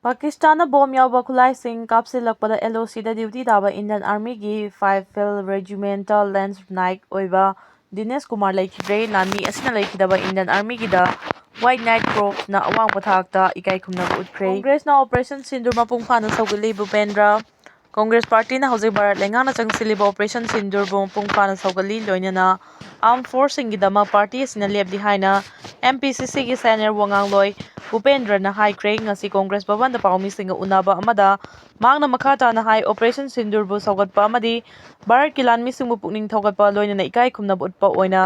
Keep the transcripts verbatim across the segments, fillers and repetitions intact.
ꯄꯥꯀꯤꯁꯇꯥꯟꯅ bomb ꯌꯥꯎꯕ ꯈꯨꯠꯂꯥꯏꯁꯤꯡ ꯀꯥꯞꯁꯤꯜꯂꯛꯄꯗ L ꯑꯣ ꯁꯤꯗ ꯗ꯭ꯌꯨꯇꯤ ꯇꯥꯕ ꯏꯟꯗꯤꯌꯟ ꯑꯥꯔꯃꯤꯒꯤ five field regimental lance Naik ꯑꯣꯏꯕ ꯗꯤꯅꯦꯁ ꯀꯨꯃꯥꯔ ꯂꯩꯈꯤꯗ꯭ꯔꯦ꯫ ꯂꯥꯟꯃꯤ ꯑꯁꯤꯅ ꯂꯩꯈꯤꯗꯕ ꯏꯟꯗꯤꯌꯟ ꯑꯥꯔꯃꯤꯒꯤꯗ ꯋꯥꯏꯠ ꯅꯥꯏꯠ ꯀꯣꯔꯞꯁꯅ ꯑꯋꯥꯡꯕ ꯊꯥꯛꯇ ꯏꯀꯥꯏ ꯈꯨꯝꯅꯕ ꯎꯠꯈ꯭ꯔꯦ꯫ ꯀꯣꯡꯒ꯭ꯔꯦꯁꯅ ꯑꯣꯄꯔꯦꯁꯟ ꯁꯤꯟꯗꯨꯔ ꯃꯄꯨꯡ ꯐꯥꯅ ꯁꯧꯒꯠꯂꯤ꯫ ꯚꯨꯄꯦꯟꯗ꯭ꯔ, ꯀꯣꯡꯒ꯭ꯔꯦꯁ ꯄꯥꯔꯇꯤꯅ ꯍꯧꯖꯤꯛ ꯚꯥꯔꯠ ꯂꯩꯉꯥꯛꯅ ꯆꯪꯁꯤꯜꯂꯤꯕ ꯑꯣꯄꯔꯦꯁꯟ ꯁꯤꯟꯗꯨꯔꯕꯨ ꯃꯄꯨꯡ ꯐꯥꯅ ꯁꯧꯒꯠꯂꯤ꯫ ꯂꯣꯏꯅꯅ ꯑꯥꯔꯝ ꯐꯣꯔꯁꯁꯤꯡꯒꯤꯗꯃꯛ ꯄꯥꯔꯇꯤ ꯑꯁꯤꯅ ꯂꯦꯞꯂꯤ ꯍꯥꯏꯅ ꯑꯦꯝ ꯄꯤ ꯁꯤ ꯁꯤꯒꯤ ꯁꯦꯅꯤꯌꯔ ꯋꯥꯉꯥꯡꯂꯣꯏ ꯚꯨꯄꯦꯟꯗ꯭ꯔꯅ ꯍꯥꯏꯈ꯭ꯔꯦ꯫ ꯉꯁꯤ ꯀꯣꯡꯒ꯭ꯔꯦꯁ ꯚꯕꯟꯗ ꯄꯥꯎꯃꯤꯁꯤꯡꯒ ꯎꯅꯕ ꯑꯃꯗ ꯃꯍꯥꯛꯅ ꯃꯈꯥ ꯇꯥꯅ ꯍꯥꯏ, ꯑꯣꯄꯔꯦꯁꯟ ꯁꯤꯟꯗꯨꯔꯕꯨ ꯁꯧꯒꯠꯄ ꯑꯃꯗꯤ ꯚꯥꯔꯠꯀꯤ ꯂꯥꯟꯃꯤꯁꯤꯡꯕꯨ ꯄꯨꯛꯅꯤꯡ ꯊꯧꯒꯠꯄ, ꯂꯣꯏꯅꯅ ꯏꯀꯥꯏ ꯈꯨꯝꯅꯕ ꯎꯠꯄ ꯑꯣꯏꯅ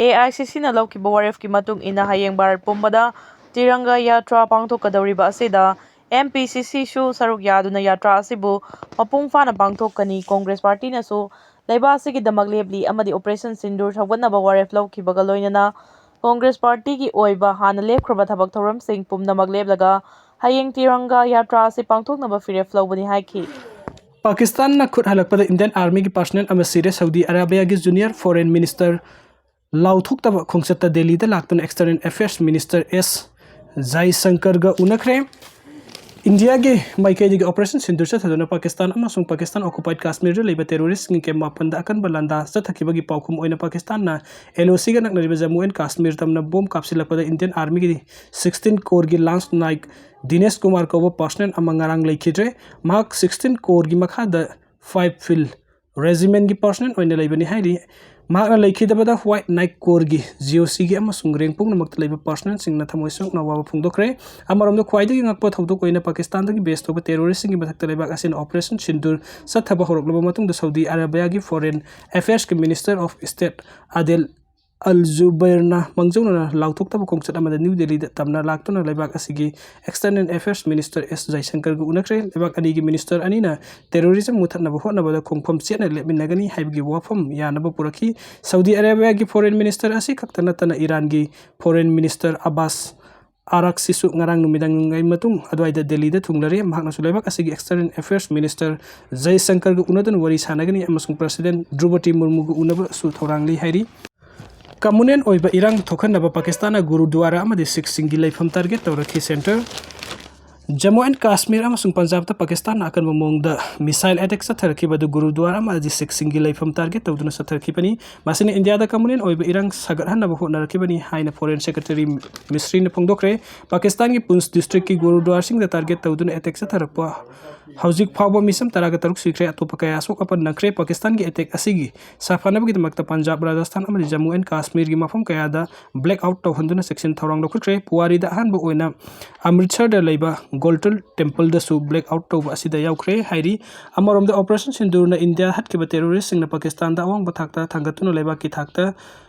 ꯑꯦ ꯑꯥꯏ ꯁꯤ ꯁꯤꯅ ꯂꯧꯈꯤꯕ ꯋꯥꯔꯦꯞꯀꯤ ꯃꯇꯨꯡ ꯏꯟꯅ ꯍꯌꯦꯡ ꯚꯥꯔꯠ ꯄꯨꯝꯕꯗ ꯇꯤꯔꯪꯒꯥ ꯌꯥꯇ꯭ꯔꯥ ꯄꯥꯡꯊꯣꯛꯀꯗꯧꯔꯤꯕ ꯑꯁꯤꯗ ꯑꯦꯝ ꯄꯤ ꯁꯤ ꯁꯤꯁꯨ ꯁꯔꯨꯛ ꯌꯥꯗꯨꯅ ꯌꯥꯇ꯭ꯔꯥ ꯑꯁꯤꯕꯨ ꯃꯄꯨꯡ ꯐꯥꯅ ꯄꯥꯡꯊꯣꯛꯀꯅꯤ꯫ ꯀꯣꯡꯒ꯭ꯔꯦꯁ ꯄꯥꯔꯇꯤꯅꯁꯨ ꯂꯩꯕꯥꯛ ꯑꯁꯤꯒꯤꯗꯃꯛ ꯂꯦꯞꯂꯤ ꯑꯃꯗꯤ ꯑꯣꯄꯔꯦꯁꯟ ꯁꯤꯟꯗꯨꯔ ꯁꯧꯒꯠꯅꯕ ꯋꯥꯔꯦꯞ ꯂꯧꯈꯤꯕꯒ ꯂꯣꯏꯅꯅ ꯀꯣꯡꯒ꯭ꯔꯦꯁ ꯄꯥꯔꯇꯤꯒꯤ ꯑꯣꯏꯕ ꯍꯥꯟꯅ ꯂꯦꯞꯈ꯭ꯔꯕ ꯊꯕꯛ ꯊꯧꯔꯝꯁꯤꯡ ꯄꯨꯝꯅꯃꯛ ꯂꯦꯞꯂꯒ ꯍꯌꯦꯡ ꯇꯤꯔꯪꯒꯥ ꯌꯥꯇ꯭ꯔꯥ ꯑꯁꯤ ꯄꯥꯡꯊꯣꯛꯅꯕ ꯐꯤꯔꯦꯞ ꯂꯧꯕꯅꯤ ꯍꯥꯏꯈꯤ꯫ ꯄꯥꯀꯤꯁꯇꯥꯟꯅ ꯈꯨꯠ ꯍꯜꯂꯛꯄꯗ ꯏꯟꯗꯤꯌꯟ ꯑꯥꯔꯃꯤꯒꯤ ꯄꯥꯔꯁꯅꯦꯜ ꯑꯃ ꯁꯤꯔꯦ꯫ ꯁꯥꯎꯗꯤ ꯑꯔꯥꯕꯤꯌꯥꯒꯤ ꯖꯨꯅꯤꯌꯔ ꯐꯣꯔꯦꯟ ꯃꯤꯅꯤꯁꯇꯔ ꯂꯥꯎꯊꯣꯛꯇꯕ ꯈꯣꯡꯆꯠꯇ ꯗꯦꯜꯂꯤꯗ ꯂꯥꯛꯇꯨꯅ ꯑꯦꯛꯁꯇꯔꯅꯦꯜ ꯑꯦꯐꯤꯌꯔꯁ ꯃꯤꯅꯤꯁꯇꯔ ꯑꯦꯁ ꯖꯥꯏꯁꯪꯀꯔꯒ ꯎꯅꯈ꯭ꯔꯦ꯫ ꯏꯟꯗꯤꯌꯥꯒꯤ ꯃꯥꯏꯀꯩꯗꯒꯤ ꯑꯣꯄꯔꯦꯁꯟ ꯁꯤꯟꯗꯨꯔ ꯆꯠꯊꯗꯨꯅ ꯄꯥꯀꯤꯁꯇꯥꯟ ꯑꯃꯁꯨꯡ ꯄꯥꯀꯤꯁꯇꯥꯟ ꯑꯣꯀꯨꯄꯥꯏꯗ ꯀꯥꯁꯃꯤꯔꯗ ꯂꯩꯕ ꯇꯦꯔꯣꯔꯤꯁ꯭ꯠꯁꯤꯡꯒꯤ ꯀꯦꯝꯞ ꯃꯥꯄꯟꯗ ꯑꯀꯟꯕ ꯂꯥꯟꯗꯥ ꯆꯠꯊꯈꯤꯕꯒꯤ ꯄꯥꯎꯈꯨꯝ ꯑꯣꯏꯅ ꯄꯥꯀꯤꯁꯇꯥꯟꯅ ꯑꯦꯜ ꯑꯣ ꯁꯤꯒ ꯅꯛꯅꯔꯤꯕ ꯖꯝꯃꯨ ꯑꯦꯟ ꯀꯥꯁꯃꯤꯔ ꯇꯝꯅ ꯕꯣꯝ ꯀꯥꯞꯁꯤꯜꯂꯛꯄꯗ ꯏꯟꯗꯤꯌꯟ ꯑꯥꯔꯃꯤꯒꯤ ꯁꯤꯛꯁꯇꯤꯟ ꯀꯣꯔꯒꯤ ꯂꯥꯟꯁ ꯅꯥꯏꯛ ꯗꯤꯅꯦꯁ ꯀꯨꯃꯥꯔ ꯀꯧꯕ ꯄꯥꯔꯁꯅꯦꯜ ꯑꯃ ꯉꯔꯥꯡ ꯂꯩꯈꯤꯗ꯭ꯔꯦ꯫ ꯃꯍꯥꯛ ꯁꯤꯛꯁꯇꯤꯟ ꯀꯣꯔꯒꯤ ꯃꯈꯥꯗ ꯐꯥꯏꯚ ꯐꯤꯜ ꯔꯦꯖꯤꯃꯦꯟꯒꯤ ꯄꯥꯔꯁꯅꯦꯜ ꯑꯣꯏꯅ ꯂꯩꯕꯅꯤ ꯍꯥꯏꯔꯤ꯫ ꯃꯍꯥꯛꯅ ꯂꯩꯈꯤꯗꯕꯗ ꯋꯥꯏꯠ ꯅꯥꯏꯠ ꯀꯣꯔꯒꯤ, ꯖꯤ ꯑꯣ ꯁꯤꯒꯤ ꯑꯃꯁꯨꯡ ꯔꯦꯡ ꯄꯨꯝꯅꯃꯛꯇ ꯂꯩꯕ ꯄꯥꯔꯁꯅꯦꯜꯁꯤꯡꯅ ꯊꯃꯣꯏ ꯁꯣꯛꯅ ꯑꯋꯥꯕ ꯐꯣꯡꯗꯣꯛꯈ꯭ꯔꯦ꯫ ꯑꯃꯔꯣꯝꯗ ꯈ꯭ꯋꯥꯏꯗꯒꯤ ꯉꯛꯄ ꯊꯧꯗꯣꯛ ꯑꯣꯏꯅ ꯄꯥꯀꯤꯁꯇꯥꯟꯗꯒꯤ ꯕꯦꯁ ꯇꯧꯕ ꯇꯦꯔꯣꯔꯤꯁ꯭ꯠꯁꯤꯡꯒꯤ ꯃꯊꯛꯇ ꯂꯩꯕꯥꯛ ꯑꯁꯤꯅ ꯑꯣꯄꯔꯦꯁꯟ ꯁꯤꯟꯗꯨꯔ ꯆꯠꯊꯕ ꯍꯧꯔꯛꯂꯕ ꯃꯇꯨꯡꯗ ꯁꯥꯎꯗꯤ ꯑꯔꯥꯕꯤꯌꯥꯒꯤ ꯐꯣꯔꯦꯟ ꯑꯦꯐꯤꯌꯔꯁꯀꯤ minister of state Adel al ꯖꯨꯕꯩꯔꯅ ꯃꯥꯡꯖꯧꯅꯅ ꯂꯥꯎꯊꯣꯛꯇꯕ ꯈꯣꯡꯆꯠ ꯑꯃꯗ ꯅ꯭ꯌꯨ ꯗꯦꯜꯂꯤꯗ ꯇꯝꯅ ꯂꯥꯛꯇꯨꯅ ꯂꯩꯕꯥꯛ ꯑꯁꯤꯒꯤ ꯑꯦꯛꯁꯇꯔꯅꯦꯜ ꯑꯦꯐꯤꯌꯔꯁ ꯃꯤꯅꯤꯁꯇꯔ ꯑꯦꯁ ꯖꯥꯏꯁꯪꯀꯔꯒ ꯎꯅꯈ꯭ꯔꯦ꯫ ꯂꯩꯕꯥꯛ ꯑꯅꯤꯒꯤ ꯃꯤꯅꯤꯁꯇꯔ ꯑꯅꯤꯅ ꯇꯦꯔꯣꯔꯤꯖꯝ ꯃꯨꯊꯠꯅꯕ ꯍꯣꯠꯅꯕꯗ ꯈꯣꯡꯐꯝ ꯆꯦꯠꯅ ꯂꯦꯞꯃꯤꯟꯅꯒꯅꯤ ꯍꯥꯏꯕꯒꯤ ꯋꯥꯐꯝ ꯌꯥꯅꯕ ꯄꯨꯔꯛꯈꯤ꯫ ꯁꯥꯎꯗꯤ ꯑꯔꯥꯕꯤꯌꯥꯒꯤ ꯐꯣꯔꯦꯟ ꯃꯤꯅꯤꯁꯇꯔ ꯑꯁꯤ ꯈꯛꯇ ꯅꯠꯇꯅ ꯏꯔꯥꯟꯒꯤ ꯐꯣꯔꯦꯟ ꯃꯤꯅꯤꯁꯇꯔ ꯑꯕꯥꯁ ꯑꯥꯔꯥꯛꯁꯤꯁꯨ ꯉꯔꯥꯡ ꯅꯨꯃꯤꯗꯥꯡꯒꯤ ꯃꯇꯨꯡ ꯑꯗꯨꯋꯥꯏꯗ ꯗꯦꯜꯂꯤꯗ ꯊꯨꯡꯂꯔꯦ꯫ ꯃꯍꯥꯛꯅꯁꯨ ꯂꯩꯕꯥꯛ ꯑꯁꯤꯒꯤ ꯑꯦꯛꯁꯇꯔꯅꯦꯜ ꯑꯦꯐꯤꯌꯔꯁ ꯃꯤꯅꯤꯁꯇꯔ ꯖꯌꯁꯪꯀꯔꯒ ꯎꯅꯗꯨꯅ ꯋꯥꯔꯤ ꯁꯥꯟꯅꯒꯅꯤ ꯑꯃꯁꯨꯡ ꯄ꯭ꯔꯁꯤꯗꯦꯟ ꯗ꯭ꯔꯨꯕꯇꯤ ꯃꯨꯔꯃꯨꯒ ꯎꯅꯕꯁꯨ ꯊꯧꯔꯥꯡ ꯂꯩ ꯍꯥꯏꯔꯤ꯫ ꯀꯝꯃꯨꯅꯦꯜ ꯑꯣꯏꯕ ꯏꯔꯥꯡ ꯊꯣꯛꯍꯟꯅꯕ ꯄꯥꯀꯤꯁꯇꯥꯟꯅ ꯒꯨꯔꯨꯗ꯭ꯋꯥꯔꯥ ꯑꯃꯗꯤ ꯁꯤꯈꯁꯤꯡꯒꯤ ꯂꯩꯐꯝ ꯇꯥꯔꯒꯦꯠ ꯇꯧꯔꯛꯈꯤ꯫ ꯁꯦꯟꯇꯔ ꯖꯝꯃꯨ ꯑꯦꯟ ꯀꯥꯁꯃꯤꯔ ꯑꯃꯁꯨꯡ ꯄꯟꯖꯥꯕꯇ ꯄꯥꯀꯤꯁꯇꯥꯟꯅ ꯑꯀꯟꯕ ꯃꯑꯣꯡꯗ missile attack ꯆꯠꯊꯔꯛꯈꯤꯕ ꯑꯗꯨ ꯒꯨꯔꯨꯗ꯭ꯋꯥꯔꯥ ꯑꯃꯗꯤ ꯁꯤꯈꯁꯤꯡꯒꯤ ꯂꯩꯐꯝ target ꯇꯧꯗꯨꯅ ꯆꯠꯊꯔꯛꯈꯤꯕꯅꯤ꯫ ꯃꯁꯤꯅ ꯏꯟꯗꯤꯌꯥꯗ communal ꯑꯣꯏꯕ ꯏꯔꯥꯡ ꯁꯥꯒꯠꯍꯟꯅꯕ ꯍꯣꯠꯅꯔꯛꯈꯤꯕꯅꯤ ꯍꯥꯏꯅ Foreign Secretary ꯃꯤꯁ꯭ꯔꯤꯅ ꯐꯣꯡꯗꯣꯛꯈ꯭ꯔꯦ꯫ ꯄꯥꯀꯤꯁꯇꯥꯟꯒꯤ ꯄꯨꯟꯁ districtꯀꯤ ꯒꯨꯔꯨꯗ꯭ꯋꯥꯔꯁꯤꯡꯗ target ꯇꯧꯗꯨꯅ attack ꯆꯠꯊꯔꯛꯄ ꯍꯧꯖꯤꯛ ꯐꯥꯎꯕ ꯃꯤꯁꯝ ꯇꯔꯥꯒ ꯇꯔꯨꯛ ꯁꯤꯈ꯭ꯔꯦ, ꯑꯇꯣꯞꯄ ꯀꯌꯥ ꯑꯁꯣꯛ ꯑꯄꯟ ꯅꯪꯈ꯭ꯔꯦ꯫ ꯄꯥꯀꯤꯁꯇꯥꯟꯒꯤ attack ꯑꯁꯤꯒꯤ ꯁꯥꯐꯅꯕꯒꯤꯗꯃꯛꯇ ꯄꯟꯖꯥꯕ, ꯔꯥꯖꯁꯊꯥꯟ ꯑꯃꯗꯤ ꯖꯝꯃꯨ ꯑꯦꯟ ꯀꯥꯁꯃꯤꯔꯒꯤ ꯃꯐꯝ ꯀꯌꯥꯗ black out ꯇꯧꯍꯟꯗꯨꯅ ꯆꯦꯛꯁꯤꯟ ꯊꯧꯔꯥꯡ ꯂꯧꯈꯠꯈ꯭ꯔꯦ꯫ ꯄꯨꯋꯥꯔꯤꯗ ꯑꯍꯥꯟꯕ ꯑꯣꯏꯅ ꯑꯃ꯭ꯔꯤꯠꯁꯔꯗ ꯂꯩꯕ ꯒꯣꯜꯗꯟ ꯇꯦꯝꯄꯜꯗꯁꯨ black out ꯇꯧꯕ ꯑꯁꯤꯗ ꯌꯥꯎꯈ꯭ꯔꯦ ꯍꯥꯏꯔꯤ꯫ ꯑꯃꯔꯣꯝꯗ, Operation ꯁꯤꯟꯗꯨꯔꯅ ꯏꯟꯗꯤꯌꯥ ꯍꯥꯠꯈꯤꯕ terroristꯁꯤꯡꯅ ꯄꯥꯀꯤꯁꯇꯥꯟꯗ ꯑꯋꯥꯡꯕ ꯊꯥꯛꯇ ꯊꯥꯡꯒꯠꯇꯨꯅ ꯂꯩꯕꯥꯛꯀꯤ ꯊꯥꯛꯇ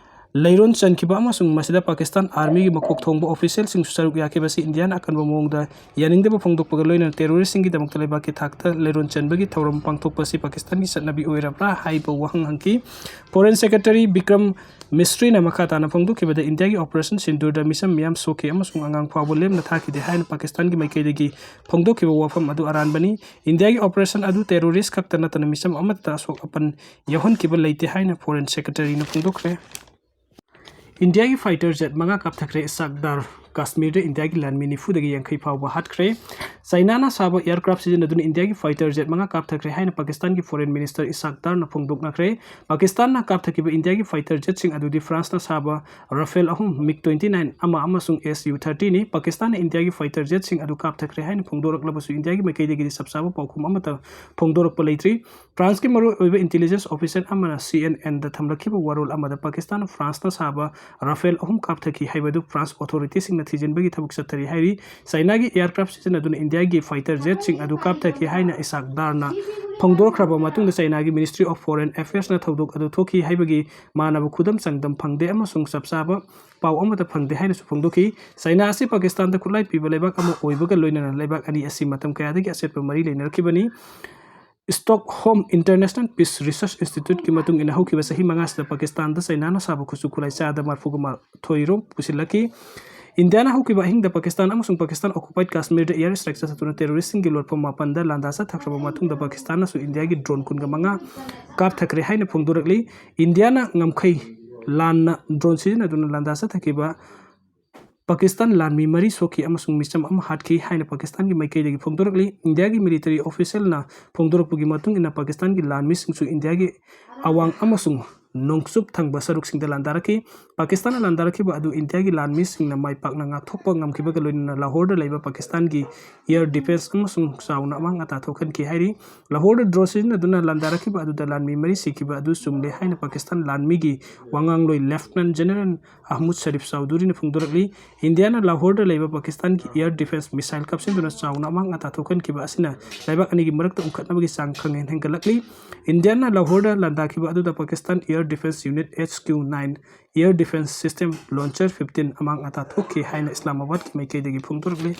ꯂꯩꯔꯣꯟ ꯆꯟꯈꯤꯕ ꯑꯃꯁꯨꯡ ꯃꯁꯤꯗ ꯄꯥꯀꯤꯁꯇꯥꯟ armyꯒꯤ ꯃꯀꯣꯛ ꯊꯣꯡꯕ officialꯁꯤꯡꯁꯨ ꯁꯔꯨꯛ ꯌꯥꯈꯤꯕ ꯑꯁꯤ ꯏꯟꯗꯤꯌꯥꯅ ꯑꯀꯟꯕ ꯃꯑꯣꯡꯗ ꯌꯥꯅꯤꯡꯗꯕ ꯐꯣꯡꯗꯣꯛꯄꯒ ꯂꯣꯏꯅꯅ terroristꯁꯤꯡꯒꯤꯗꯃꯛꯇ ꯂꯩꯕꯥꯛꯀꯤ ꯊꯥꯛꯇ ꯂꯩꯔꯣꯟ ꯆꯟꯕꯒꯤ ꯊꯧꯔꯝ ꯄꯥꯡꯊꯣꯛꯄ ꯑꯁꯤ ꯄꯥꯀꯤꯁꯇꯥꯟꯒꯤ ꯆꯠꯅꯕꯤ ꯑꯣꯏꯔꯕ꯭ꯔꯥ ꯍꯥꯏꯕ ꯋꯥꯍꯪ ꯍꯪꯈꯤ꯫ Foreign Secretary ꯕꯤꯀ꯭ꯔꯝ ꯃꯤꯁ꯭ꯔꯤꯅ ꯃꯈꯥ ꯇꯥꯅ ꯐꯣꯡꯗꯣꯛꯈꯤꯕꯗ, ꯏꯟꯗꯤꯌꯥꯒꯤ Operation ꯁꯤꯟꯗꯨꯔꯗ ꯃꯤꯁꯝ ꯃꯤꯌꯥꯝ ꯁꯣꯛꯈꯤ ꯑꯃꯁꯨꯡ ꯑꯉꯥꯡ ꯐꯥꯎꯕ ꯂꯦꯝꯅ ꯊꯥꯈꯤꯗꯦ ꯍꯥꯏꯅ ꯄꯥꯀꯤꯁꯇꯥꯟꯒꯤ ꯃꯥꯏꯀꯩꯗꯒꯤ ꯐꯣꯡꯗꯣꯛꯈꯤꯕ ꯋꯥꯐꯝ ꯑꯗꯨ ꯑꯔꯥꯟꯕꯅꯤ꯫ ꯏꯟꯗꯤꯌꯥꯒꯤ operation ꯑꯗꯨ terrorist ꯈꯛꯇ ꯅꯠꯇꯅ ꯃꯤꯁꯝ ꯑꯃꯠꯇ ꯑꯁꯣꯛ ꯑꯄꯟ ꯌꯥꯎꯍꯟꯈꯤꯕ ꯂꯩꯇꯦ ꯍꯥꯏꯅ Foreign Secretaryꯅ ꯐꯣꯡꯗꯣꯛꯈ꯭ꯔꯦ꯫ ꯏꯟꯗꯤꯌꯥꯒꯤ fighter jet ꯃꯉꯥ ꯀꯥꯞꯊꯈ꯭ꯔꯦ꯫ ꯏꯁꯥꯛ ꯗꯥꯔ꯫ ꯀꯥꯁꯃꯤꯔꯗ ꯏꯟꯗꯤꯌꯥꯒꯤ ꯂꯥꯟꯃꯤ ꯅꯤꯐꯨꯗꯒꯤ ꯌꯥꯡꯈꯩ ꯐꯥꯎꯕ ꯍꯥꯠꯈ꯭ꯔꯦ꯫ ꯆꯥꯏꯅꯥꯅ ꯁꯥꯕ aircraft ꯁꯤꯖꯤꯟꯅꯗꯨꯅ ꯏꯟꯗꯤꯌꯥꯒꯤ fighter jet ꯃꯉꯥ ꯀꯥꯞꯊꯈ꯭ꯔꯦ ꯍꯥꯏꯅ ꯄꯥꯀꯤꯁꯇꯥꯟꯒꯤ Foreign Minister ꯏꯁꯥꯛ ꯗꯥꯔꯅ ꯐꯣꯡꯗꯣꯛꯅꯈ꯭ꯔꯦ꯫ ꯄꯥꯀꯤꯁꯇꯥꯟꯅ ꯀꯥꯞꯊꯈꯤꯕ ꯏꯟꯗꯤꯌꯥꯒꯤ fighter jetꯁꯤꯡ ꯑꯗꯨꯗꯤ Franceꯅ ꯁꯥꯕ Rafale ꯑꯍꯨꯝ, MiG twenty nine ꯑꯃ ꯑꯃꯁꯨꯡ Su thirtyꯅꯤ꯫ ꯄꯥꯀꯤꯁꯇꯥꯟꯅ ꯏꯟꯗꯤꯌꯥꯒꯤ fighter jetꯁꯤꯡ ꯑꯗꯨ ꯀꯥꯞꯊꯈ꯭ꯔꯦ ꯍꯥꯏꯅ ꯐꯣꯡꯗꯣꯔꯛꯂꯕꯁꯨ, ꯏꯟꯗꯤꯌꯥꯒꯤ ꯃꯥꯏꯀꯩꯗꯒꯤꯗꯤ ꯆꯞ ꯆꯥꯕ ꯄꯥꯎꯈꯨꯝ ꯑꯃꯠꯇ ꯐꯣꯡꯗꯣꯔꯛꯄ ꯂꯩꯇ꯭ꯔꯤ꯫ Franceꯀꯤ ꯃꯔꯨꯑꯣꯏꯕ intelligence officer ꯑꯃꯅ CNNꯗ ꯊꯝꯂꯛꯈꯤꯕ ꯋꯥꯔꯣꯜ ꯑꯃꯗ ꯄꯥꯀꯤꯁꯇꯥꯟꯅ Franceꯅ ꯁꯥꯕ Rafale ꯑꯍꯨꯝ ꯀꯥꯞꯊꯈꯤ ꯍꯥꯏꯕꯗꯨ France authorityꯁꯤꯡꯅ ꯊꯤꯖꯤꯟꯕꯒꯤ ꯊꯕꯛ ꯆꯠꯊꯔꯤ ꯍꯥꯏꯔꯤ꯫ ꯆꯥꯏꯅꯥꯒꯤ aircraft ꯁꯤꯖꯤꯟꯅꯗꯨꯅ ꯏꯟꯗꯤꯌꯥꯒꯤ fighter jetꯁꯤꯡ ꯑꯗꯨ ꯀꯥꯞꯊꯈꯤ ꯍꯥꯏꯅ ꯏꯁꯥꯛ ꯗꯥꯔꯅ ꯐꯣꯡꯗꯣꯔꯛꯈ꯭ꯔꯕ ꯃꯇꯨꯡꯗ, ꯆꯥꯏꯅꯥꯒꯤ Ministry of Foreign Affairsꯅ ꯊꯧꯗꯣꯛ ꯑꯗꯨ ꯊꯣꯛꯈꯤ ꯍꯥꯏꯕꯒꯤ ꯃꯥꯟꯅꯕ ꯈꯨꯗꯝ ꯆꯥꯡꯗꯝ ꯐꯪꯗꯦ ꯑꯃꯁꯨꯡ ꯆꯞ ꯆꯥꯕ ꯄꯥꯎ ꯑꯃꯠꯇ ꯐꯪꯗꯦ ꯍꯥꯏꯅꯁꯨ ꯐꯣꯡꯗꯣꯛꯈꯤ꯫ ꯆꯥꯏꯅꯥ ꯑꯁꯤ ꯄꯥꯀꯤꯁꯇꯥꯟꯗ ꯈꯨꯠꯂꯥꯏ ꯄꯤꯕ ꯂꯩꯕꯥꯛ ꯑꯃ ꯑꯣꯏꯕꯒ ꯂꯣꯏꯅꯅ, ꯂꯩꯕꯥꯛ ꯑꯅꯤ ꯑꯁꯤ ꯃꯇꯝ ꯀꯌꯥꯗꯒꯤ ꯑꯆꯦꯠꯄ ꯃꯔꯤ ꯂꯩꯅꯔꯛꯈꯤꯕꯅꯤ꯫ Stockholm International Peace Research Instituteꯀꯤ ꯃꯇꯨꯡ ꯏꯟꯅ, ꯍꯧꯈꯤꯕ ꯆꯍꯤ ꯃꯉꯥꯁꯤꯗ ꯄꯥꯀꯤꯁꯇꯥꯟꯗ ꯆꯥꯏꯅꯥꯅ ꯁꯥꯕ ꯈꯨꯠꯁꯨ ꯈꯨꯠꯂꯥꯏ ꯆꯥꯗ ꯃꯔꯤꯐꯨꯒ ꯃꯥꯊꯣꯏ ꯔꯣꯝ ꯄꯨꯁꯤꯜꯂꯛꯈꯤ꯫ ꯏꯟꯗꯤꯌꯥꯅ ꯍꯧꯈꯤꯕ ꯑꯍꯤꯡꯗ ꯄꯥꯀꯤꯁꯇꯥꯟ ꯑꯃꯁꯨꯡ ꯄꯥꯀꯤꯁꯇꯥꯟ occupied ꯀꯥꯁꯃꯤꯔꯗ air strike ꯆꯠꯊꯗꯨꯅ terroristꯁꯤꯡꯒꯤ ꯂꯣꯠꯐꯝ ꯃꯥꯄꯟꯗ ꯂꯥꯟꯗꯥ ꯆꯠꯊꯈ꯭ꯔꯕ ꯃꯇꯨꯡꯗ, ꯄꯥꯀꯤꯁꯇꯥꯟꯅꯁꯨ ꯏꯟꯗꯤꯌꯥꯒꯤ drone ꯀꯨꯟꯒ ꯃꯉꯥ ꯀꯥꯞꯊꯈ꯭ꯔꯦ ꯍꯥꯏꯅ ꯐꯣꯡꯗꯣꯔꯛꯂꯤ꯫ ꯏꯟꯗꯤꯌꯥꯅ ꯉꯝꯈꯩ ꯂꯥꯟꯅ drone ꯁꯤꯖꯤꯟꯅꯗꯨꯅ ꯂꯥꯟꯗꯥ ꯆꯠꯊꯈꯤꯕ ꯄꯥꯀꯤꯁꯇꯥꯟ ꯂꯥꯟꯃꯤ ꯃꯔꯤ ꯁꯣꯛꯈꯤ ꯑꯃꯁꯨꯡ ꯃꯤꯆꯝ ꯑꯃ ꯍꯥꯠꯈꯤ ꯍꯥꯏꯅ ꯄꯥꯀꯤꯁꯇꯥꯟꯒꯤ ꯃꯥꯏꯀꯩꯗꯒꯤ ꯐꯣꯡꯗꯣꯔꯛꯂꯤ꯫ ꯏꯟꯗꯤꯌꯥꯒꯤ ꯃꯤꯂꯤꯇꯔꯤ ꯑꯣꯐꯤꯁꯤꯌꯦꯜꯅ ꯐꯣꯡꯗꯣꯔꯛꯄꯒꯤ ꯃꯇꯨꯡ ꯏꯟꯅ ꯄꯥꯀꯤꯁꯇꯥꯟꯒꯤ ꯂꯥꯟꯃꯤꯁꯤꯡꯁꯨ ꯏꯟꯗꯤꯌꯥꯒꯤ ꯑꯋꯥꯡ ꯑꯃꯁꯨꯡ ꯅꯣꯡꯆꯨꯞ ꯊꯪꯕ ꯁꯔꯨꯛꯁꯤꯡꯗ ꯂꯥꯟꯗꯥꯔꯛꯈꯤ꯫ ꯄꯥꯀꯤꯁꯇꯥꯟꯅ ꯂꯥꯟꯗꯥꯔꯛꯈꯤꯕ ꯑꯗꯨ ꯏꯟꯗꯤꯌꯥꯒꯤ ꯂꯥꯟꯃꯤꯁꯤꯡꯅ ꯃꯥꯏ ꯄꯥꯛꯅ ꯉꯥꯛꯊꯣꯛꯄ ꯉꯝꯈꯤꯕꯒ ꯂꯣꯏꯅꯅ ꯂꯥꯍꯣꯔꯗ ꯂꯩꯕ ꯄꯥꯀꯤꯁꯇꯥꯟꯒꯤ ꯏꯌꯔ ꯗꯤꯐꯦꯟꯁ ꯑꯃꯁꯨꯡ ꯆꯥꯎꯅ ꯑꯃꯥꯡ ꯑꯇꯥ ꯊꯣꯛꯍꯟꯈꯤ ꯍꯥꯏꯔꯤ꯫ ꯂꯥꯍꯣꯔꯗ ꯗ꯭ꯔꯣꯟ ꯁꯤꯖꯤꯟꯅꯗꯨꯅ ꯂꯥꯟꯗꯥꯔꯛꯈꯤꯕ ꯑꯗꯨꯗ ꯂꯥꯟꯃꯤ ꯃꯔꯤ ꯁꯤꯈꯤꯕ ꯑꯗꯨ ꯆꯨꯝꯂꯦ ꯍꯥꯏꯅ ꯄꯥꯀꯤꯁꯇꯥꯟ ꯂꯥꯟꯃꯤꯒꯤ ꯋꯥꯉꯥꯡꯂꯣꯏ ꯂꯦꯐꯇꯅꯦꯟ ꯖꯦꯅꯔꯦꯜ ꯑꯍꯃꯨꯗ ꯁꯔꯤꯐ ꯆꯧꯙꯨꯔꯤꯅ ꯐꯣꯡꯗꯣꯔꯛꯂꯤ꯫ ꯏꯟꯗꯤꯌꯥꯅ ꯂꯥꯍꯣꯔꯗ ꯂꯩꯕ ꯄꯥꯀꯤꯁꯇꯥꯟꯒꯤ ꯏꯌꯔ ꯗꯤꯐꯦꯟꯁ ꯃꯤꯁꯥꯏꯜ ꯀꯥꯞꯁꯤꯟꯗꯨꯅ ꯆꯥꯎꯅ ꯑꯃꯥꯡ ꯑꯇꯥ ꯊꯣꯛꯍꯟꯈꯤꯕ ꯑꯁꯤꯅ ꯂꯩꯕꯥꯛ ꯑꯅꯤꯒꯤ ꯃꯔꯛꯇ ꯎꯪꯈꯠꯅꯕꯒꯤ ꯆꯥꯡ ꯈꯪꯍꯦꯟ ꯍꯦꯟꯒꯠꯂꯛꯂꯤ꯫ ꯏꯟꯗꯤꯌꯥꯅ ꯂꯥꯍꯣꯔꯗ ꯂꯥꯟꯗꯥꯈꯤꯕ ꯑꯗꯨꯗ Pakistan air defence unit H Q nine, air defence system launcher fifteen ꯑꯃꯥꯡ ꯑꯇꯥ ꯊꯣꯛꯈꯤ ꯍꯥꯏꯅ ꯏꯁꯂꯥꯃꯥꯕꯥꯗꯀꯤ ꯃꯥꯏꯀꯩꯗꯒꯤ ꯐꯣꯡꯗꯣꯔꯛꯂꯤ꯫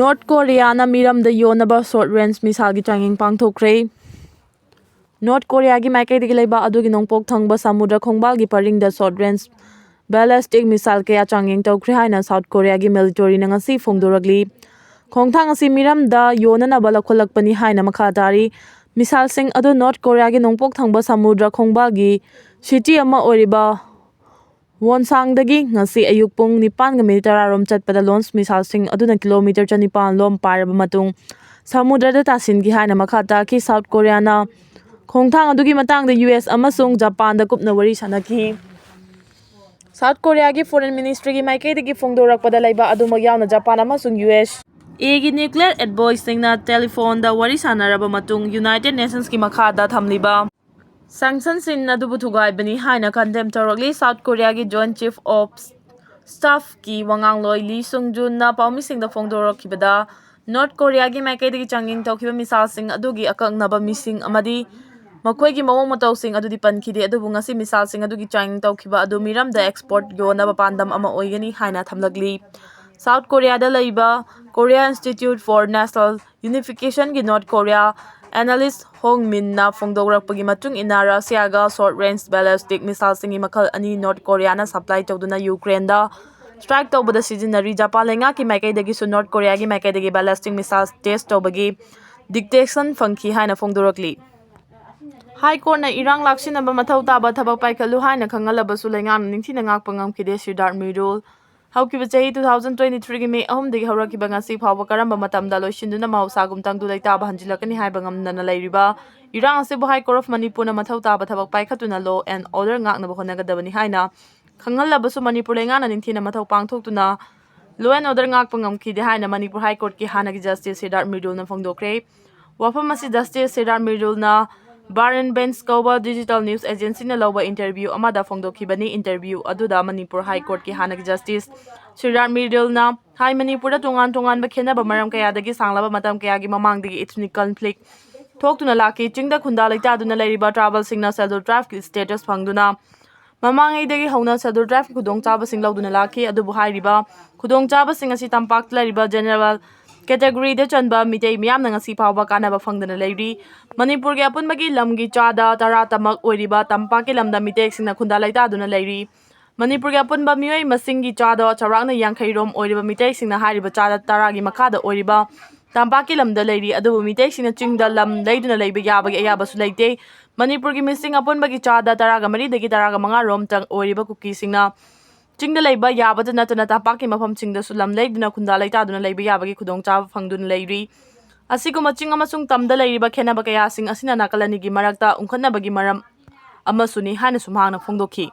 ꯅꯣꯔꯠ ꯀꯣꯔꯤꯌꯥꯅ ꯃꯤꯔꯝꯗ ꯌꯣꯟꯅꯕ ꯁꯣꯔꯠ ꯔꯦꯟꯖ ꯃꯤꯁꯥꯏꯜꯒꯤ ꯆꯥꯡꯌꯦꯡ ꯄꯥꯡꯊꯣꯛꯈ꯭ꯔꯦ꯫ ꯅꯣꯔꯠ ꯀꯣꯔꯤꯌꯥꯒꯤ ꯃꯥꯏꯀꯩꯗꯒꯤ ꯂꯩꯕꯥꯛ ꯑꯗꯨꯒꯤ ꯅꯣꯡꯄꯣꯛ ꯊꯪꯕ ꯁꯃꯨꯗ꯭ꯔ ꯈꯣꯡꯕꯥꯜꯒꯤ ꯄꯔꯤꯡꯗ ꯁꯣꯔꯠ ꯔꯦꯟꯖ ꯕꯦꯂꯤꯁꯇꯤꯛ ꯃꯤꯁꯥꯏꯜ ꯀꯌꯥ ꯆꯥꯡꯌꯦꯡ ꯇꯧꯈ꯭ꯔꯦ ꯍꯥꯏꯅ ꯁꯥꯎꯠ ꯀꯣꯔꯤꯌꯥꯒꯤ ꯃꯤꯂꯤꯇꯔꯤꯅ ꯉꯁꯤ ꯐꯣꯡꯗꯣꯔꯛꯂꯤ꯫ ꯈꯣꯡꯊꯥꯡ ꯑꯁꯤ ꯃꯤꯔꯝꯗ ꯌꯣꯟꯅꯅꯕ ꯂꯧꯈꯠꯂꯛꯄꯅꯤ ꯍꯥꯏꯅ ꯃꯈꯥ ꯇꯥꯔꯤ꯫ ꯃꯤꯁꯥꯏꯜꯁꯤꯡ ꯑꯗꯨ ꯅꯣꯔꯠ ꯀꯣꯔꯤꯌꯥꯒꯤ ꯅꯣꯡꯄꯣꯛ ꯊꯪꯕ ꯁꯃꯨꯗ꯭ꯔ ꯈꯣꯡꯕꯥꯜꯒꯤ ꯁꯤꯇꯤ ꯑꯃ ꯑꯣꯏꯔꯤꯕ ꯋꯣꯟꯁꯥꯡꯗꯒꯤ ꯉꯁꯤ ꯑꯌꯨꯛ ꯄꯨꯡ ꯅꯤꯄꯥꯟꯒ ꯃꯤꯅꯤꯠ ꯇꯔꯥ ꯔꯣꯝ ꯆꯠꯄꯗ ꯂꯣꯟꯁ ꯃꯤꯁꯥꯏꯜꯁꯤꯡ ꯑꯗꯨꯅ ꯀꯤꯂꯣꯃꯤꯇꯔ ꯆꯅꯤꯄꯥꯟ ꯂꯣꯝ ꯄꯥꯏꯔꯕ ꯃꯇꯨꯡ ꯁꯃꯨꯗ꯭ꯔꯗ ꯇꯥꯁꯤꯟꯈꯤ ꯍꯥꯏꯅ ꯃꯈꯥ ꯇꯥꯈꯤ꯫ ꯁꯥꯎꯠ ꯀꯣꯔꯤꯌꯥꯅ ꯈꯣꯡꯊꯥꯡ ꯑꯗꯨꯒꯤ ꯃꯇꯥꯡꯗ ꯌꯨ ꯑꯦꯁ ꯑꯃꯁꯨꯡ ꯖꯄꯥꯟꯗ ꯀꯨꯞꯅ ꯋꯥꯔꯤ ꯁꯥꯟꯅꯈꯤ꯫ ꯁꯥꯎꯠ ꯀꯣꯔꯤꯌꯥꯒꯤ ꯐꯣꯔꯦꯟ ꯃꯤꯅꯤꯁꯇ꯭ꯔꯤꯒꯤ ꯃꯥꯏꯀꯩꯗꯒꯤ ꯐꯣꯡꯗꯣꯔꯛꯄꯗ ꯂꯩꯕꯥꯛ ꯑꯗꯨꯃꯛ ꯌꯥꯎꯅ ꯖꯄꯥꯟ ꯑꯃꯁꯨꯡ ꯌꯨ ꯑꯦꯁ ꯑꯦꯒꯤ ꯅ꯭ꯌꯨꯀ꯭ꯂꯤꯌꯔ ꯑꯦꯟꯚꯣꯏꯁꯤꯡꯅ ꯇꯦꯂꯤꯐꯣꯟꯗ ꯋꯥꯔꯤ ꯁꯥꯟꯅꯔꯕ ꯃꯇꯨꯡ ꯌꯨꯅꯥꯏꯇꯦꯗ ꯅꯦꯁꯟꯁꯀꯤ ꯃꯈꯥꯗ ꯊꯝꯂꯤꯕ ꯁꯦꯡꯁꯟꯁꯤꯡ ꯑꯗꯨꯕꯨ ꯊꯨꯒꯥꯏꯕꯅꯤ ꯍꯥꯏꯅ ꯀꯟꯗꯦꯝ ꯇꯧꯔꯛꯂꯤ꯫ ꯁꯥꯎꯠ ꯀꯣꯔꯤꯌꯥꯒꯤ ꯖꯣꯏꯟꯠ ꯆꯤꯐ ꯑꯣꯐ ꯁ꯭ꯇꯥꯐꯀꯤ ꯋꯥꯉꯥꯡꯂꯣꯏ ꯂꯤ ꯁꯨꯡ ꯖꯨꯟꯅ ꯄꯥꯎꯃꯤꯁꯤꯡꯗ ꯐꯣꯡꯗꯣꯔꯛꯈꯤꯕꯗ, ꯅꯣꯔꯠ ꯀꯣꯔꯤꯌꯥꯒꯤ ꯃꯥꯏꯀꯩꯗꯒꯤ ꯆꯥꯡꯌꯦꯡ ꯇꯧꯈꯤꯕ ꯃꯤꯁꯥꯏꯜꯁꯤꯡ ꯑꯗꯨꯒꯤ ꯑꯀꯛꯅꯕ ꯃꯤꯁꯤꯡ ꯑꯃꯗꯤ ꯃꯈꯣꯏꯒꯤ ꯃꯑꯣꯡ ꯃꯇꯧꯁꯤꯡ ꯑꯗꯨꯗꯤ ꯄꯟꯈꯤꯗꯦ, ꯑꯗꯨꯕꯨ ꯉꯁꯤ ꯃꯤꯁꯥꯏꯜꯁꯤꯡ ꯑꯗꯨꯒꯤ ꯆꯥꯡꯌꯦꯡ ꯇꯧꯈꯤꯕ ꯑꯗꯨ ꯃꯤꯔꯝꯗ ꯑꯦꯛꯁꯄꯣꯔꯠ ꯌꯣꯟꯅꯕ ꯄꯥꯟꯗꯝ ꯑꯃ ꯑꯣꯏꯒꯅꯤ ꯍꯥꯏꯅ ꯊꯝꯂꯛꯂꯤ꯫ ꯁꯥꯎꯠ ꯀꯣꯔꯤꯌꯥꯗ ꯂꯩꯕ Korea Institute for National Unificationꯒꯤ ꯅꯣꯔꯠ ꯀꯣꯔꯤꯌꯥ ꯑꯦꯅꯥꯂꯤꯁ ꯍꯣꯡ ꯃꯤꯟꯅ ꯐꯣꯡꯗꯣꯔꯛꯄꯒꯤ ꯃꯇꯨꯡ ꯏꯟꯅ, ꯔꯁꯤꯌꯥꯒ ꯁꯣꯔꯠ ꯔꯦꯟꯖ ꯕꯦꯂꯤꯁꯇꯤꯛ ꯃꯤꯁꯥꯏꯜꯁꯤꯡꯒꯤ ꯃꯈꯜ ꯑꯅꯤ ꯅꯣꯔꯠ ꯀꯣꯔꯤꯌꯥꯅ ꯁꯄ꯭ꯂꯥꯏ ꯇꯧꯗꯨꯅ ꯌꯨꯀ꯭ꯔꯦꯟꯗ ꯁ꯭ꯇ꯭ꯔꯥꯏꯛ ꯇꯧꯕꯗ ꯁꯤꯖꯤꯟꯅꯔꯤ꯫ ꯖꯄꯥꯟ ꯂꯩꯉꯥꯛꯀꯤ ꯃꯥꯏꯀꯩꯗꯒꯤꯁꯨ ꯅꯣꯔꯠ ꯀꯣꯔꯤꯌꯥꯒꯤ ꯃꯥꯏꯀꯩꯗꯒꯤ ꯕꯦꯂꯤꯁꯇꯤꯛ ꯃꯤꯁꯥꯏꯜ ꯇꯦꯁ ꯇꯧꯕꯒꯤ ꯗꯤꯇꯦꯛꯁꯟ ꯐꯪꯈꯤ ꯍꯥꯏꯅ ꯐꯣꯡꯗꯣꯔꯛꯂꯤ꯫ ꯍꯥꯏ ꯀꯣꯔꯠꯅ ꯏꯔꯥꯡ ꯂꯥꯛꯁꯤꯟꯅꯕ ꯃꯊꯧ ꯇꯥꯕ ꯊꯕꯛ ꯄꯥꯏꯈꯠꯂꯨ ꯍꯥꯏꯅ ꯈꯪꯍꯜꯂꯕꯁꯨ ꯂꯩꯉꯥꯛꯅ ꯅꯤꯡꯊꯤꯅ ꯉꯥꯛꯄ ꯉꯝꯈꯤꯗꯦ꯫ ꯁꯤꯗꯥꯔꯠ ꯃꯤꯔꯨꯜ ꯍꯧꯈꯤꯕ ꯆꯍꯤ two thousand twenty threeꯒꯤ May ꯑꯍꯨꯝꯗꯒꯤ ꯍꯧꯔꯛꯈꯤꯕ ꯉꯁꯤ ꯐꯥꯎꯕ ꯀꯔꯝꯕ ꯃꯇꯝꯗ ꯂꯣꯏꯁꯤꯟꯗꯨꯅ ꯃꯍꯧꯁꯥꯒꯨꯝ ꯇꯪꯗꯨ ꯂꯩꯇꯥꯕ ꯍꯟꯖꯤꯜꯂꯛꯀꯅꯤ ꯍꯥꯏꯕ ꯉꯝꯗꯅ ꯂꯩꯔꯤꯕ ꯏꯔꯥꯡ ꯑꯁꯤꯕꯨ High Court of ꯃꯅꯤꯄꯨꯔꯅ ꯃꯊꯧ ꯇꯥꯕ ꯊꯕꯛ ꯄꯥꯏꯈꯠꯇꯨꯅ law and order ꯉꯥꯛꯅꯕ ꯍꯣꯠꯅꯒꯗꯕꯅꯤ ꯍꯥꯏꯅ ꯈꯪꯍꯜꯂꯕꯁꯨ ꯃꯅꯤꯄꯨꯔ ꯂꯩꯉꯥꯛꯅ ꯅꯤꯡꯊꯤꯅ ꯃꯊꯧ ꯄꯥꯡꯊꯣꯛꯇꯨꯅ law and order ꯉꯥꯛꯄ ꯉꯝꯈꯤꯗꯦ ꯍꯥꯏꯅ ꯃꯅꯤꯄꯨꯔ High Courtꯀꯤ ꯍꯥꯟꯅꯒꯤ Justice ꯁꯤꯗꯥꯔꯠ ꯃ꯭ꯔꯤꯗꯨꯜꯅ ꯐꯣꯡꯗꯣꯛꯈ꯭ꯔꯦ꯫ ꯋꯥꯐꯝ ꯑꯁꯤ Justice ꯁꯤꯗꯥꯔꯠ ꯃ꯭ꯔꯤꯗꯨꯜꯅ Bar and Bench ꯀꯧꯕ digital news agencyꯅ ꯂꯧꯕ interview ꯑꯃꯗ ꯐꯣꯡꯗꯣꯛꯈꯤꯕꯅꯤ꯫ Interview ꯑꯗꯨꯗ ꯃꯅꯤꯄꯨꯔ High Courtꯀꯤ ꯍꯥꯟꯅꯒꯤ Justice ꯁꯤꯗꯥꯔꯠ ꯃ꯭ꯔꯤꯗꯨꯜꯅ ꯍꯥꯏ, ꯃꯅꯤꯄꯨꯔꯗ ꯇꯣꯉꯥꯟ ꯇꯣꯉꯥꯟꯕ ꯈꯦꯠꯅꯕ ꯃꯔꯝ ꯀꯌꯥꯗꯒꯤ ꯁꯥꯡꯂꯕ ꯃꯇꯝ ꯀꯌꯥꯒꯤ ꯃꯃꯥꯡꯗꯒꯤ ethnic conflict ꯊꯣꯛꯇꯨꯅ ꯂꯥꯛꯈꯤ꯫ ꯆꯤꯡꯗ ꯈꯨꯟꯗꯥ ꯂꯩꯇꯥꯗꯨꯅ ꯂꯩꯔꯤꯕ tribalꯁꯤꯡꯅ Scheduled Tribeꯀꯤ status ꯐꯪꯗꯨꯅ ꯃꯃꯥꯡꯉꯩꯗꯒꯤ ꯍꯧꯅ Scheduled Tribeꯀꯤ ꯈꯨꯗꯣꯡꯆꯥꯕꯁꯤꯡ ꯂꯧꯗꯨꯅ ꯂꯥꯛꯈꯤ꯫ ꯑꯗꯨꯕꯨ ꯍꯥꯏꯔꯤꯕ ꯈꯨꯗꯣꯡꯆꯥꯕꯁꯤꯡ ꯑꯁꯤ ꯇꯝꯄꯥꯛꯇ ꯂꯩꯔꯤꯕ general categoryꯗ ꯆꯟꯕ ꯃꯤꯇꯩ ꯃꯤꯌꯥꯝꯅ ꯉꯁꯤ ꯐꯥꯎꯕ ꯀꯥꯟꯅꯕ ꯐꯪꯗꯅ ꯂꯩꯔꯤ꯫ ꯃꯅꯤꯄꯨꯔꯒꯤ ꯑꯄꯨꯟꯕꯒꯤ ꯂꯝꯒꯤ ꯆꯥꯗ ꯇꯔꯥ ꯇꯃꯛ ꯑꯣꯏꯔꯤꯕ ꯇꯝꯄꯥꯛꯀꯤ ꯂꯝꯗ ꯃꯤꯇꯩꯁꯤꯡꯅ ꯈꯨꯟꯗꯥ ꯂꯩꯇꯥꯗꯨꯅ ꯂꯩꯔꯤ꯫ ꯃꯅꯤꯄꯨꯔꯒꯤ ꯑꯄꯨꯟꯕ ꯃꯤꯑꯣꯏ ꯃꯁꯤꯡꯒꯤ ꯆꯥꯗ ꯆꯥꯎꯔꯥꯛꯅ ꯌꯥꯡꯈꯩ ꯔꯣꯝ ꯑꯣꯏꯔꯤꯕ ꯃꯤꯇꯩꯁꯤꯡꯅ ꯍꯥꯏꯔꯤꯕ ꯆꯥꯗ ꯇꯔꯥꯒꯤ ꯃꯈꯥꯗ ꯑꯣꯏꯔꯤꯕ ꯇꯝꯄꯥꯛꯀꯤ ꯂꯝꯗ ꯂꯩꯔꯤ꯫ ꯑꯗꯨꯕꯨ ꯃꯤꯇꯩꯁꯤꯡꯅ ꯆꯤꯡꯗ ꯂꯝ ꯂꯩꯗꯨꯅ ꯂꯩꯕ ꯌꯥꯕꯒꯤ ꯑꯌꯥꯕꯁꯨ ꯂꯩꯇꯦ꯫ ꯃꯅꯤꯄꯨꯔꯒꯤ ꯃꯤꯁꯤꯡ ꯑꯄꯨꯟꯕꯒꯤ ꯆꯥꯗ ꯇꯔꯥꯒ ꯃꯔꯤꯗꯒꯤ ꯇꯔꯥꯒ ꯃꯉꯥ ꯔꯣꯝꯇꯪ ꯑꯣꯏꯔꯤꯕ ꯀꯨꯀꯤꯁꯤꯡꯅ ꯆꯤꯡꯗ ꯂꯩꯕ ꯌꯥꯕꯗ ꯅꯠꯇꯅ ꯇꯝꯄꯥꯛꯀꯤ ꯃꯐꯝꯁꯤꯡꯗꯁꯨ ꯂꯝ ꯂꯩꯗꯨꯅ ꯈꯨꯟꯗꯥ ꯂꯩꯇꯥꯗꯨꯅ ꯂꯩꯕ ꯌꯥꯕꯒꯤ ꯈꯨꯗꯣꯡꯆꯥꯕ ꯐꯪꯗꯨꯅ ꯂꯩꯔꯤ꯫ ꯑꯁꯤꯒꯨꯝꯕ ꯆꯤꯡ ꯑꯃꯁꯨꯡ ꯇꯝꯗ ꯂꯩꯔꯤꯕ ꯈꯦꯠꯅꯕ ꯀꯌꯥꯁꯤꯡ ꯑꯁꯤꯅ ꯅꯥꯀꯜ ꯑꯅꯤꯒꯤ ꯃꯔꯛꯇ ꯎꯪꯈꯠꯅꯕꯒꯤ ꯃꯔꯝ ꯑꯃꯁꯨꯅꯤ ꯍꯥꯏꯅꯁꯨ ꯃꯍꯥꯛꯅ ꯐꯣꯡꯗꯣꯛꯈꯤ꯫